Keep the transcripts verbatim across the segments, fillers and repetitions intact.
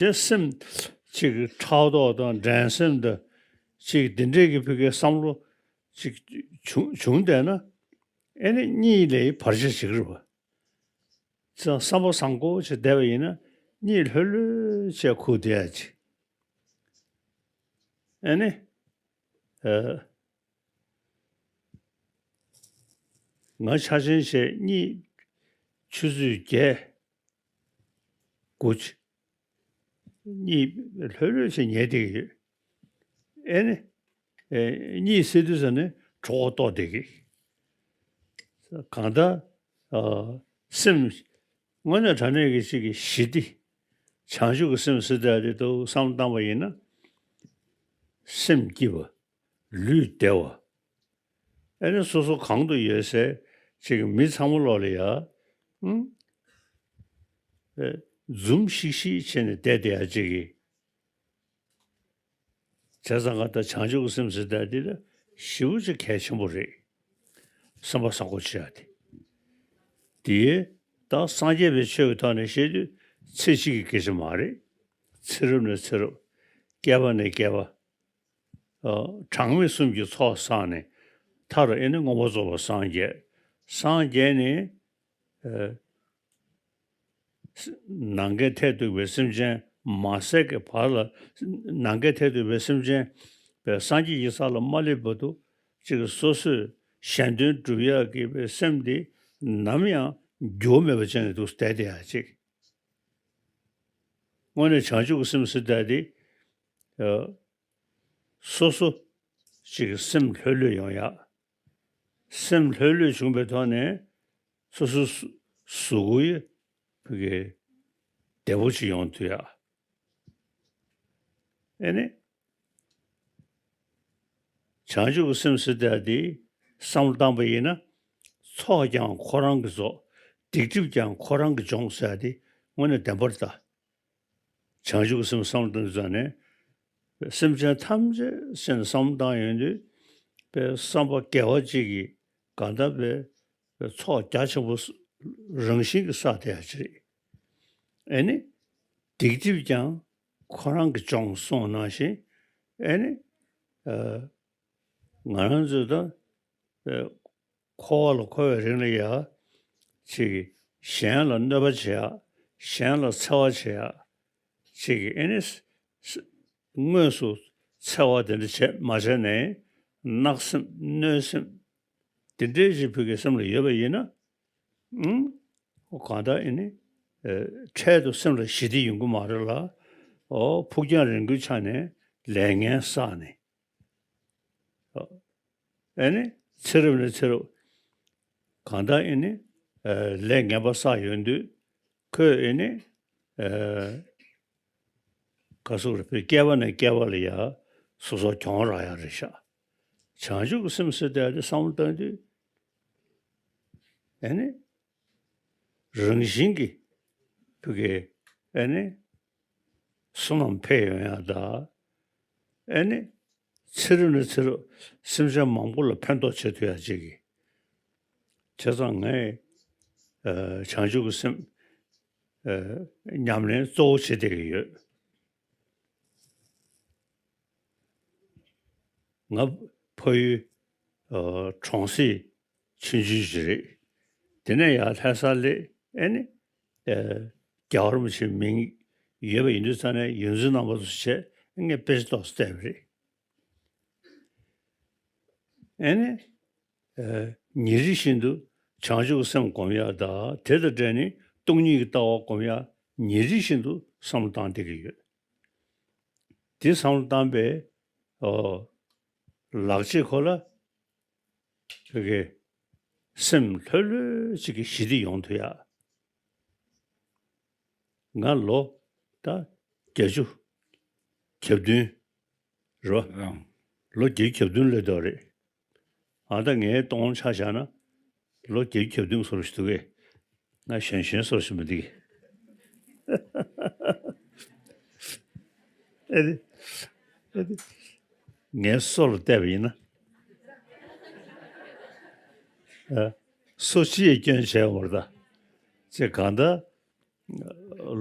དེ་སེམས་ཅིག་ཕྲག་དོག་དང་འགྲན་སེམས་དང་ཅིག་འདི་འདྲས་ཀྱི་ཕ་གིའི་བསམ་བློ་ཅིག་བྱུང་བྱུང་བསྡད་ན། ཨེ་ནི་གཉིད་ལས་བར་ཆད་བྱེད་ཀྱི་རེད་པ། བསམ་པ་བཟང་པོ་ཅིག་བསྡད་པ་ཡིན་ན་གཉིད་ལྷོད་ལྷོད་བྱས་ཁུག་བསྡད་ཡ་ཅིག་ཨེ་ནི། ཨ། ང་ཆ་ཆེན་བྱས་གཉིད་ཆུ་ཚོད་བརྒྱད། དགུ། གཉིད་ལྷོད་ལྷོད་བྱས་ཉལ་བསྡད་ཀྱི་ཡོད། ཨེ་ནི། ཨེ། གཉིད་སད་དུས་ཙ་ནས་གྲོད་ཁོག་ལྟོགས་བསྡད་ཀྱི། གང་ལྟར། ཨ། སེམས། དངོས་གནས་དྲང་གནས་ཀྱི་ཅིག་གི་ཞི་བདེ། བྱང་ཆུབ་ཀྱི་སེམས་ཟེར་ཡ་དེ་འདུག་བསམ་བློ་བཏང་པ་ཡིན་ན། སེམས་སྐྱིད་པ། ལུས་བདེ་བ། ཨེ་ནི་སོ་སོ་གང་དུ་ཡོད་སའི་ཅིག་མི་ཚང་མ་ལོག་ལ་ཡ། ཨང་། ཨེ། འཛུམ་ཤིག་ཤིག་བྱས་ནས་བསྡད་བསྡད་ཡ་ཅིག་གི། བྱས་ཙང་ག་ད་བྱང་ཆུབ་ཀྱི་སེམས་ཟེར་ཡ་དེ་ལ་ཞེ་པོ་ཅིག་གལ་ཆེན་པོ་རེད། བསམ་པ་བཟང་པོ་བྱེད་ཡ་དེ། དེ་ད་སངས་རྒྱས་པའི་ཆོས་ཀྱི་ཐོག་ནས་བཤད་དུས་ཚེ་གཅིག་གི་སྐད་ཆ་མ་རེད། ཚེ་རབས་ནས་ཚེ་རབས། བསྐལ་པ་ནས་བསྐལ་པ། ཨ། གྲངས་མེད་གསུམ་གྱི་ཚོགས་བསགས་ནས། མཐར་ཨེ་ནི་མངོན་པར་རྫོགས་པར་སངས་རྒྱས། སངས་རྒྱས་ནས། ཨ། ནམ་མཁའི་མཐས་གཏུགས་པའི་སེམས་ཅན་མ་ཟད་ཀྱི་བར་ལ། ནམ་མཁའི་མཐས་གཏུགས་པའི་སེམས་ཅན་པའི་སངས་རྒྱས་ཀྱི་ས་ལ་མ་སླེབས་བར་དུ། ཅིག་སོ་སོས་གཞན་དོན་སྒྲུབ་ཡག་གི་སེམས་དེ་ནམ་ཡང་འགྱུར་བ་མེད་པ་ཅན་དུ་བསྡད་བསྡད་ཡ་ཅིག་དངོས་གནས་བྱང་ཆུབ་ཀྱི་སེམས་ཟེར་ཡ་དེ། ཨ། སོ་སོ་ཅིག་གི་སེམས་ལྷོད་ལྷོད་ཡོང་ཡ། སེམས་ལྷོད་ལྷོད་བྱུང་བའི་ཐོག་ནས་སོ་སོ་གཟུགས་པོ་ཡི་ཕ་གི་བདེ་པོ་ཅིག་ཡོང་ཐུབ་ཡ། ཨེ་ནི། བྱང་ཆུབ་ཀྱི་སེམས་ཟེར་ཡ་དེ་བསམ་བློ་བཏང་པ་ཡིན་ན། ཚོགས་ཀྱང་ཁོ་རང་གི་རྫོགས། སྡིག་སྒྲིབ་ཀྱང་ཁོ་རང་གིས་སྦྱོང་ཟེར་ཡ་དེ་དངོས་གནས་བདེན་པར་གདའ། བྱང་ཆུབ་ཀྱི་སེམས་བསམ་བློ་བཏང་དུས་ཙ་ནས། སེམས་ཅན་ཐམས་ཅད་ཟེར་ནས་བསམ་བློ་བཏང་ཡོང་དུས། པའི་བསམ་པ་དགེ་བ་ཅིག་གིས་གང་ལྟར་པའི་ཚོགས་རྒྱ་ཆེན་པོ་རང་བཞིན་གྱིས་བསགས་བསྡད་ཡ་ཅིག་རེད། ཨེ་ནི། སྡིག་སྒྲིབ་ཀྱང་ཁོ་རང་གིས་སྦྱོང་གསུངས་ནང་བཞིན། ཨེ་ནི། ཨ། ང་རང་ཚོས་ད། ཨ། འཁོར་བ་ལ་འཁོར་བའི་རིང་ལ་ཡ། ཅིག་གཞན་ལ་གནོད་པ་བྱེད་ཡ། གཞན་ལ་འཚེ་བ་བྱེད་ཡ། ཅིག་ཨེ་ནི། དངོས་སུ་འཚེ་བ་དེ་འདྲ་བྱེད་མ་བྱས་ནས། བརྣག་སེམས་གནོད་སེམས་དེ་འདྲའི་ཞིག་བོད་ཀྱི་སེམས་ལ་ཡོད་པ་ཡིན་ན། ཨང་། གང་ལྟར་ཨེ་ནི། ཨ། འཕྲལ་དུ་སེམས་ལ་ཞི་བདེ་ཡོང་གི་མ་རེད་ལ། ཨོ། ཕུགས་རྒྱང་རིང་པོའི་ཆ་ནས་ལས་ངན་བསགས་ནས། ཨེ་ནི། ཚེ་རབས་ནས་ཚེ་རབས། གང་ལྟར་ཨེ་ནི། ཨ། ལས་ངན་པ་བསགས་ཡོང་དུས། ཁོས་ཨེ་ནི། ཨ། ག་སོགས་རེ་བའི་བསྐལ་པ་ནས་བསྐལ་པ་ལ་ཡ་སོ་སོ་གྱོང་རག་ཡ་རེད་ཤག་བྱང་ཆུབ་ཀྱི་སེམས་ཟེར་ཡ་དེ་བསམ་བློ་བཏང་དུས། ཨེ་ནི། རང་བཞིན་གྱིས་ཕ་གི། ཨེ་ནི། བསོད་ནམས་འཕེལ་ཡོང་ཡ་ད། ཨེ་ནི། ཚེ་རབས་ནས་ཚེ་རབས་སེམས་ཅན་མང་པོ་ལ་ཕན་ཐོགས་བྱེད་ཐུབ་ཡ་ཅིག་གི། བྱས་ཙང་ངས། ཨ། བྱང་ཆུབ་ཀྱི་སེམས། ཨ། ཉམས་ལེན་གཙོ་བོ་བྱེད་བསྡད་ཀྱི་ཡོད། ང་ཕ་ཡུལ། ཨ། གྲོང་གསེབ་ཆུང་ཆུང་ཞིག་རེད། དེ་ནས་ཡར་ལྷ་སར་སླེབས། ཨེ་ནི། ཨ། རྒྱལ་བ་རིན་པོ་ཆེའི་མིང་ཡོད་པ་ཡིན་དུས་ཙ་ནས་ཡོངས་འཛིན་རྣམ་པ་ཚོ་བྱས་ངས་དཔེ་ཆ་ཏོག་ཙམ་བལྟས་པ་རེད། ཨེ་ནི། ཨ། ཉིན་རེ་བཞིན་དུ་བྱང་ཆུབ་ཀྱི་སེམས་སྒོམ་ཡ་དང་དེ་དང་འབྲེལ་ནས་སྟོང་ཉིད་ཀྱི་ལྟ་བ་སྒོམ་ཡ་ཉིན་རེ་བཞིན་དུ་བསམ་བློ་བཏང་བསྡད་ཀྱི་ཡོད། དེ་བསམ་བློ་བཏང་པའི། ཨོ། ལག་རྗེས་ཁོ་ལ། ཁོ་གི་སེམས་ལྷོད་ལྷོད་ཅིག་གི་ཞི་བདེ་ཡོང་ཐུབ་ཡ། ང་ལོ་ད་བརྒྱད་ཅུ་གྱ་བདུན་རེད་བ། ལོ་བརྒྱད་ཅུ་གྱ་བདུན་སླེབས་འདུག་རེད། ཨ། ད་ངའི་གདོང་ཆ་བཞག་ན་ལོ་བརྒྱད་ཅུ་གྱ་བདུན་བཟོ་འདྲ་ཞིག་འདུག་གས། ང་གཞོན་གཞོན་བཟོ་འདྲ་ཞིག་མི་འདུག་གས། ཨེ་རེད། ཨེ་རེད། ངའི་སོ་ལ་བལྟས་པ་ཡིན་ན། ཨ། སོ་ཅི་ཡས་སྐྱོན་བྱས་ཡོད་མ་རེད་ད། ཅེས་གང་ལྟར།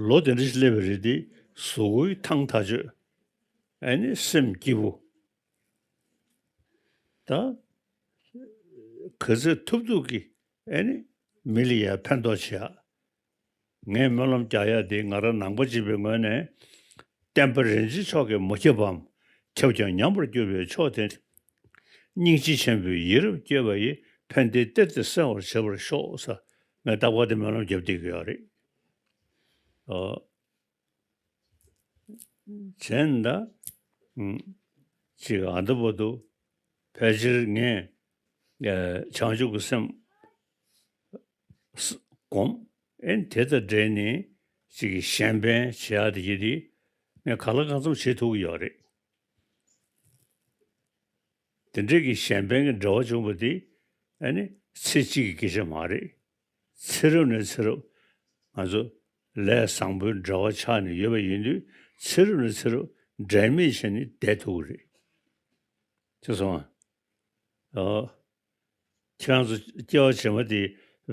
ལོ་དེ་འདྲ་ཞིག་སླེབས་པ་རེད་དེ། གཟུགས་པོའི་ཐང་ཐག་ཆོད། ཨེ་ནི་སེམས་སྐྱིད་པོ། ད་ག་ཚོད་ཐུབ་ཐུབ་ཀྱིས་ཨེ་ནི་མི་ལ་ཡང་ཕན་ཐོགས་བྱེད་ཡ། ངས་སྨོན་ལམ་རྒྱག་ཡ་དེ་ང་རང་ནང་པ་གཅིག་པའི་ངོས་ནས། བསྟན་པ་རིན་ཆེན་མཆོག་གིས་མ་ཁྱབ་པའམ། ཁྱབ་ཀྱང་ཉམས་པར་འགྱུར་བའི་མཆོག་དེ། སྙིང་རྗེ་ཆེན་པོས་ཡིད་རབ་བསྐྱོད་པ་ཡིས། ཕན་བདེའི་གཏེར་དེ་གསལ་བར་བྱེད་པར་ཤོག་ཟེར། ངས་རྟག་པར་དེ་སྨོན་ལམ་རྒྱབ་བསྡད་ཀྱི་ཡོད་རེད། ཨོ། བྱས་ན་ད། ཨུམ། ཅིག་ཨ་འདི་བར་དུ་ཕལ་ཆེར་ངས་ཨ་བྱང་ཆུབ་ཀྱི་སེམས་ས་སྒོམ། ཨེ་དེ་དང་འབྲེལ་ནས་ཅིག་གཞན་ཕན་བྱེད་ཡག་དེ་ཡིན་དེ་ངས་གང་ལ་གང་འཚམ་བྱེད་ཐུབ་ཀྱི་ཡོད་རེད། དེ་འདྲའི་གི་གཞན་ཕན་གྱི་འབྲེལ་བ་བྱུང་བ་དེ་ཨ་ནི་ཚེ་གཅིག་གི་སྐད་ཆ་མ་རེད། ཚེ་རབས་ནས་ཚེ་རབས་ང་ཚོ་ལས་བཟང་པོའི་འབྲེལ་བ་ཆགས་ནས་ཡོད་པ་ཡིན་དུས། ཚེ་རབས་ནས་ཚེ་རབས་འབྲལ་མེད་བྱས་ནས་བསྡད་ཐུབ་ཀྱི་རེད། ཤེས་སོང་ཨ། ཨོ། ཁྱེད་རང་ཚོ་སྐྱེ་བ་རྗེས་མ་དེ་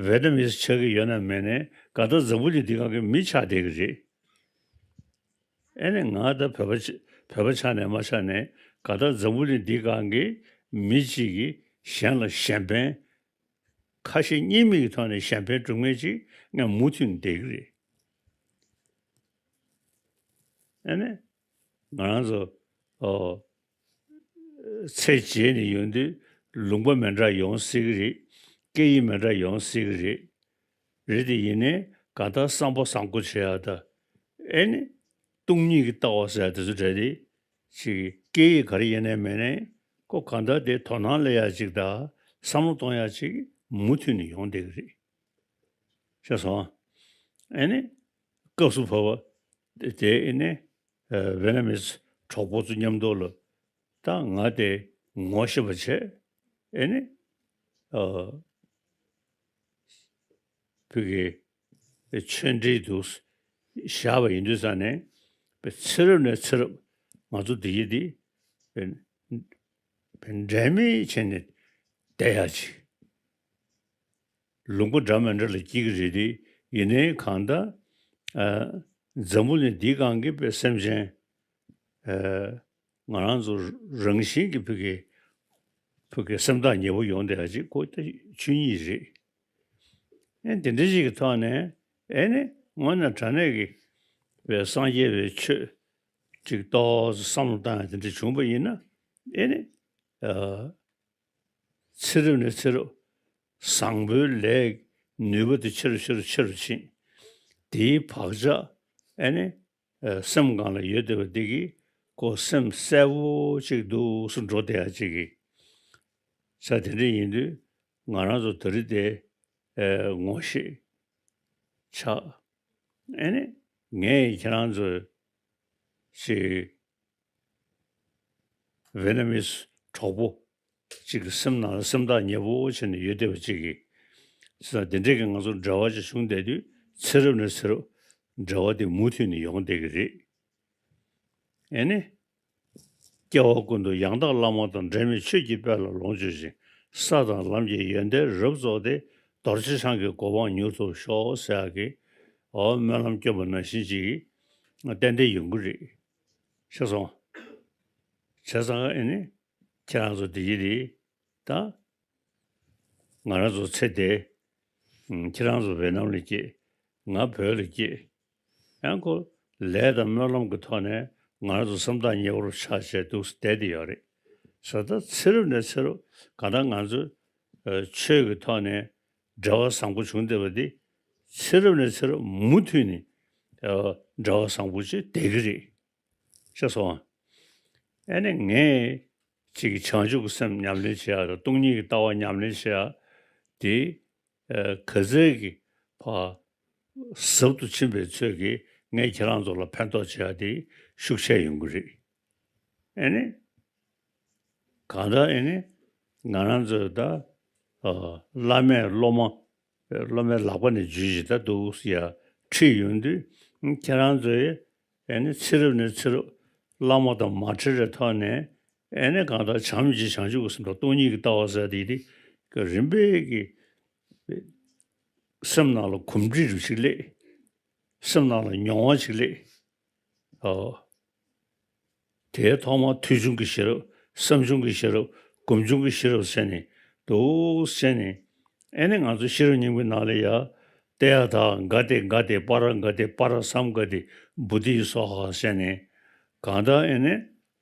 ཝེ་ཏི་ནམ་མི་ཆགས་ཀྱི་ཡོད་ན་མེད་ན་གང་ལྟར་འཛམ་བུ་གླིང་འདི་སྒང་གི་མི་ཆགས་བསྡད་ཀྱི་རེད། ཨེ་ནི་ང་ད་བོད་པ་ཆ་བོད་པ་ཆགས་ནས་མ་ཆགས་ནས་གང་ལྟར་འཛམ་བུ་གླིང་འདི་སྒང་གི་མི་གཅིག་གིས་གཞན་ལ་གཞན་ཕན། ཁ་ཞེ་གཉིས་མེད་ཀྱི་ཐོག་ནས་གཞན་ཕན་སྒྲུབ་མཁན་ཅིག་ངས་མུ་མཐུད་ནས་བསྡད་ཀྱི་རེད། ཨ་ནི། ང་རང་ཚོ། ཨོ། ཚེ་རྗེས་ནས་ཡོང་དུས་ལུང་པ་མི་འདྲ་ཡོང་སྲིད་ཀྱི་རེད། སྐད་ཡིག་མི་འདྲ་ཡོང་སྲིད་ཀྱི་རེད། རེད་དེ་ཡིན་ནའི་གང་ལྟར་བསམ་པ་བཟང་པོ་བྱེད་ཡག་དང་། ཨེ་ནི། སྟོང་ཉིད་ཀྱི་ལྟ་བ་ཟེར་ཡག་དེ་ཚོ་འདྲ་དེ། ཅིག་སྐད་ཡིག་ག་རེ་ཡིན་ནའི་མིན་ནའི་ཁོ་གང་ལྟར་དེ་དོ་སྣང་སླེབས་ཡག་ཅིག་དང་བསམ་བློ་གཏོང་ཡག་ཅིག་མུ་མཐུད་ནས་ཡོང་བསྡད་ཀྱི་རེད། ཤེས་སོང་། ཨེ་ནི། སྐབས་སུ་བབ་པ་དེ་ཨེ་ནི། ཝེ་ཏི་ནམ་མི་གྲོགས་པོ་ཚོ་མཉམ་དུ་ལ་ད་ང་དེ་ངོ་ཤེས་པ་བྱས། ཨེ་ནི། ཨ། བོད་ཀྱི་ཆོས་འབྲེལ་དུ་བཞག་པ་ཡིན་དུས་ཙང་ནས་ཚེ་རབས་ནས་ཚེ་རབས་ང་ཚོ་འདི་ཡི་འདི་འབྲལ་མེད་བྱས་ནས་བསྡད་ཡག་ཅིག་ལུང་པ་འདྲ་མི་འདྲ་ལ་སྐྱེ་གི་རེད་དེ། ཡིན་ནའི་གང་ལྟར་ཨ་འཛམ་བུ་གླིང་འདིའི་སྒང་གི་པའི་སེམས་ཅན་ཨ་ང་རང་ཚོ་རང་བཞིན་གྱི་བོད་ཀྱི་བོད་ཀྱི་སེམས་ཐག་ཉེ་པོ་ཡོང་བསྡད་ཡག་ཅིག་ཁོ་ད་ཆོས་ཉིད་རེད། ཨེ་དེ་འདྲ་ཞིག་གི་ཐོག་ནས་ཨེ་ནི་དངོས་གནས་དྲང་གནས་ཀྱི་བའི་སངས་རྒྱས་པའི་ཆོས་ཅིག་ཏོག་ཙམ་བསམ་བློ་བཏང་ཡག་དེ་འདྲ་བྱུང་པ་ཡིན་ན། ཨེ་ནི་ཨ་ཚེ་རབས་ནས་ཚེ་རབས་བཟང་པོའི་ལས་ནུས་པ་དེ་ཆེ་རུ་ཆེ་རུ་ཆེ་རུ་ཕྱིན། དེའི་བག་ཆགས་ཨེ་ནི་ཨ་སེམས་སྒང་ལ་ཡོད་བསྡད་པ་འདི་གིས་ཁོ་སེམས་གསལ་པོ་ཅིག་འདུག་སེ་འགྲོ་བསྡད་ཡག་ཅིག་གི་ས་དེ་འདྲ་ཡིན་དུས་ང་རང་ཚོ་ད་རེས་དེ་ཨ་ངོ་ཤེས་ཆགས། ཨེ་ནི་ངས་ཁྱེད་རང་ཚོ་ཅིག་ཝེ་ཏི་ནམ་མི་གྲོགས་པོ་གཅིག་གི་སེམས་ནང་ལ་སེམས་ཐག་ཉེ་པོ་བྱས་ནས་ཡོད་བསྡད་པ་གཅིག་གིས། ས་དེ་འདྲས་ཀྱི་ང་ཚོ་འབྲེལ་བ་ཅིག་བྱུང་བསྡད་དུས་ཚེ་རབས་ནས་ཚེ་རབས་འབྲེལ་བ་དེ་མུ་མཐུད་ནས་ཡོང་བསྡད་ཀྱི་རེད། ཨེ་ནི། སྐྱེ་བ་ཀུན་ཏུ་ཡང་དག་བླ་མ་དང་། འབྲལ་མེད་ཆོས་ཀྱི་དཔལ་ལ་ལོངས་སྤྱོད་ཅིང་། ས་དང་ལམ་གྱི་ཡོན་ཏན་རབ་རྫོགས་ཏེ། རྡོ་རྗེ་འཆང་གི་གོ་འཕང་མྱུར་ཐོབ་ཤོག་ཟེར་ཡག་གི་ཨོ་སྨོན་ལམ་སྐྱོན་པ་ནང་བཞིན་ཅིག་ཏན་ཏན་ཡོང་གི་རེད། ཤེས་སོང་། བྱས་ཙང་ཨེ་ནི། ཁྱེད་རང་ཚོ་འདི་གི་རེད་ད། ང་རང་ཚོ་ཚེ་འདི། ཨུམ། ཁྱེད་རང་ཚོ་ཝེ་ནམ་ལ་སྐྱེས། ང་བོད་ལ་སྐྱེས། ཡང་ཁོ་ལས་དང་སྨོན་ལམ་གྱི་ཐོག་ནས་ང་རང་ཚོ་སེམས་ཐག་ཉེ་བོར་ཆགས་བྱས་འདུག་བསྡད་དེ་ཡོད་རེད། ས་ད་ཚེ་རབས་ནས་ཚེ་རབས་གང་ལྟར་ང་ཚོ་ཨ་ཆོས་ཀྱི་ཐོག་ནས་འབྲེལ་བ་བཟང་པོ་བྱུང་བསྡད་པ་འདི་ཚེ་རབས་ནས་ཚེ་རབས་མུ་མཐུད་ནས་ཨ་འབྲེལ་བ་བཟང་པོ་བྱས་བསྡད་ཀྱི་རེད། ཤེས་སོང་། ཨ་ནི་ངས་ཅིག་བྱང་ཆུབ་ཀྱི་སེམས་ཉམས་ལེན་བྱེད་ཡག་དང་སྟོང་ཉིད་ཀྱི་ལྟ་བ་ཉམས་ལེན་བྱེད་ཡག་དེ་ཨ་ག་ཚད་ཀྱི་ཕར་ཟབ་ཏུ་ཕྱིན་པའི་ཚོད་ཀྱིས་ངས་ཁྱེད་རང་ཚོ་ལ་ཕན་ཐོགས་བྱེད་ཡག་དེ་ཤུགས་ཆེ་ཡོང་གི་རེད། ཨ་ནི། གང་ལྟར་ཨེ་ནི་ང་རང་ཚོས་ད་ཨ་བླ་མས་སློབ་མ་སློབ་མའི་ལག་པ་ནས་འཇུས་ཤིག་ད་འདུག་ཡ་ཁྲིད་ཡོང་དུས། ཁྱེད་རང་ཚོས་ཨེ་ནི་ཚེ་རབས་ནས་ཚེ་རབས་བླ་མ་དང་མ་ཕྲད་པའི་ཐོག་ནས་ཨེ་ནི་གང་ལྟར་བྱམས་སྙིང་རྗེ་བྱང་ཆུབ་ཀྱི་སེམས་དང་སྟོང་ཉིད་ཀྱི་ལྟ་བ་ཟེར་དེ་དེ་རིམ་པས་ཀྱི་སེམས་ནང་ལ་གོམས་འདྲིས་རུ་ཞིག་སླེབས། སེམས་ནང་ལ་མྱོང་བ་ཞིག་སླེབས། དེའི་ཐོག་མར་ཐོས་བྱུང་གི་ཤེས་རབ། བསམ་བྱུང་གི་ཤེས་རབ། སྒོམ་བྱུང་གི་ཤེས་རབ་ཟེར་ནས་འདུག་ཟེར་ནས། ཨེ་ནི་ང་ཚོ་ཤེས་རབ་སྙིང་པོའི་ནང་ལ་ཡ། ཏདྱ་ཐཱ་ག་ཏེ་ག་ཏེ་པཱ་ར་ག་ཏེ་པཱ་ར་སཾ་ག་ཏེ་བོ་དྷི་སྭཱ་ཧཱ་ཟེར་ནས། གང་ལྟར་ཨེ་ནི་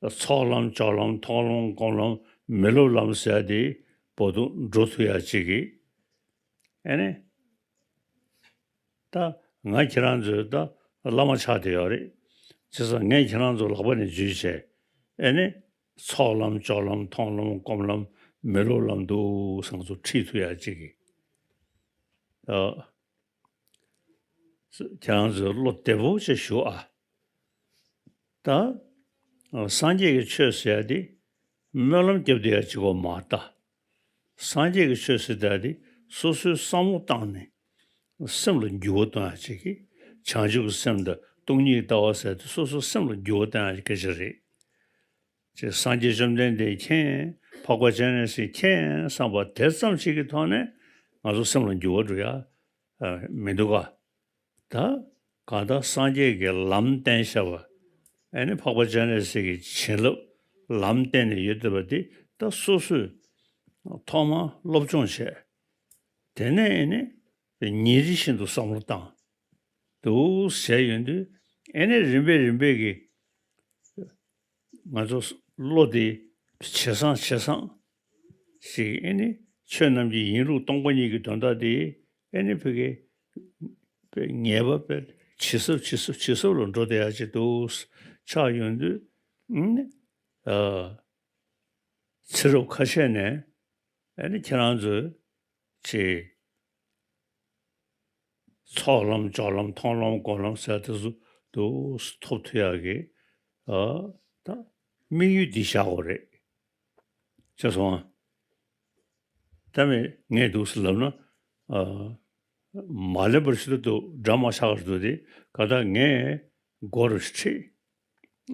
ཚོགས་ལམ་སྦྱོར་ལམ་མཐོང་ལམ་སྒོམ་ལམ་མི་སློབ་ལམ་ཟེར་ཡ་དེ་བར་དུ་འགྲོ་ཐུབ་ཡ་ཅིག་གི། ཨེ་ནི། ད་ང་ཁྱེད་རང་ཚོའི་ད་བླ་མ་ཆགས་བསྡད་ཡོད་རེད། བྱས་ཙང་ངས་ཁྱེད་རང་ཚོ་ལག་པ་ནས་འཇུས་བྱས། ཨེ་ནི། ཚོགས་ལམ་སྦྱོར་ལམ་མཐོང་ལམ་སྒོམ་ལམ་མི་སློབ་ལམ་འདུག་སེ་ང་ཚོ་ཁྲིད་ཐུབ་ཡ་ཅིག་གི། ཨ། ཁྱེད་རང་ཚོས་བློ་བདེ་པོ་བྱས་ཞུ་ཨ། ད། སངས་རྒྱས་ཀྱི་ཆོས་ཟེར་ཡ་དེ། སྨོན་ལམ་རྒྱབ་བསྡད་ཡ་གཅིག་པོ་མ་རེད་ད། སངས་རྒྱས་ཀྱི་ཆོས་ཟེར་ཡ་དེ་སོ་སོའི་བསམ་བློ་བཏང་ནས། སེམས་ལ་འགྱུར་བ་གཏོང་ཡ་གཅིག་གི། བྱང་ཆུབ་ཀྱི་སེམས་དང་སྟོང་ཉིད་ཀྱི་ལྟ་བ་ཟེར་ཡ་དེ་སོ་སོའི་སེམས་ལ་འགྱུར་བ་གཏོང་ཡ་གི་སྐད་ཆ་རེད། ཅེས་སངས་རྒྱས་བཅོམ་ལྡན་འདས་མཁྱེན། འཕགས་པ་སྤྱན་རས་གཟིགས་མཁྱེན་བསམ་པ་དེ་ཙམ་ཞིག་གི་ཐོག་ནས་ང་ཚོ་སེམས་ལ་འགྱུར་བ་འགྲོ་ཡ་མི་འདུག་ག། ད་གང་ལྟར་སངས་རྒྱས་ཀྱིས་ལམ་བསྟན་བཞག་པ། ཨེ་ནི་འཕགས་པ་སྤྱན་རས་གཟིགས་ཀྱི་བྱིན་རླབས་ལམ་བསྟན་ནས་ཡོད་བསྡད་པ་འདི་ད་སོ་སོས་ཐོག་མར་སློབ་སྦྱོང་བྱས། དེ་ནས་ཨེ་ནི་ཉིན་རེ་བཞིན་དུ་བསམ་བློ་བཏང་། འདུག་བྱས་ཡོང་དུས་ཨེ་ནི་རིམ་པས་རིམ་པས་ཀྱིས། ང་ཚོ་བློ་དེ་ཇེ་བཟང་ཇེ་བཟང་ཞིག་ཨེ་ནི་ཆོས་རྣམས་ཀྱི་ཡིན་ལུགས་སྟོང་པ་ཉིད་ཀྱི་དོན་དག་དེ་ཨེ་ནི་ཕ་གི་ངེས་པ་དཔེ་ཇེ་ཟབ་ཇེ་ཟབ་ཇེ་ཟབ་ལ་འགྲོ་བསྡད་ཡ་ཅིག་འདུག་ཆགས་ཡོང་དུས་ཨེ་ནི་ཨ་ཚེ་རབས་ཁ་ཤས་ནས་ཨེ་ནི་ཁྱེད་རང་ཚོས་ཅིག་ཚོགས་ལམ་སྦྱོར་ལམ་མཐོང་ལམ་སྒོམ་ལམ་ཟེར་དེ་ཚོ་འདུག་སེ་ཐོབ་ཐུབ་ཡག་གི་ཨ་ད་དམིགས་ཡུལ་འདི་བཞག་དགོས་རེད། ཤེས་སོང་ཨ། ད་མི་ངས་འདུག་སེ་ལབ་ན་ཨ་མ་ལེན་པར་ཞུ་ད་འདུག་འདྲ་མ་ཆགས་པར་འདུག་དེ་ག་ད་ངས་མགོ་རུ་ཁྲིད།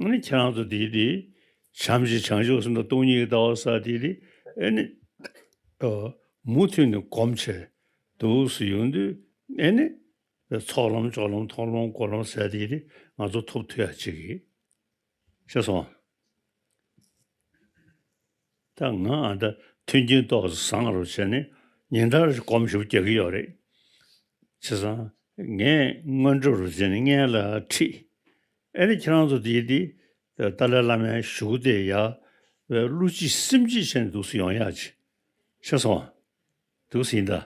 ཨ་ནི་ཁྱེད་རང་ཚོ་དེའི་དེ་བྱམས་ཤིང་བྱང་ཆུབ་སེམས་དང་སྟོང་ཉིད་ཀྱི་ལྟ་བ་ཟེར་དེ་དེ་ཨེ་ནི་ཨ་མུ་མཐུད་ནས་སྒོམ་བྱས་འདུག་སེ་ཡོང་དུས་ཨེ་ནི་ཚོགས་ལམ་སྦྱོར་ལམ་མཐོང་ལམ་སྒོམ་ལམ་ཟེར་དེ་དེ་ང་ཚོ་ཐོབ་ཐུབ་ཡག་ཅིག་གི། ཤེས་སོང་། ད་ང་ཨ་ད་མཐུན་རྐྱེན་ཏོག་ཙམ་བཟང་རུ་བྱས་ནས་ཉིན་ལྟར་སྒོམ་ཞིབ་རྒྱག་གི་ཡོད་རེད། བྱས་ཙང་ངས་སྔོན་འགྲོ་རུ་བྱས་ནས་སྔོན་ལ་ཁྲིད། ཨེ་ནི་ཁྱེད་རང་ཚོ་དེའི་དེ་ཏཱ་ལའི་བླ་མའི་བཞུགས་དེ་ཡ་བློ་གཅིག་སེམས་གཅིག་བྱས་ནས་འདུག་སེ་ཡོང་ཡག་ཅིག་ཤེས་སོང་། འདུག་སེ་ཡིན་ད།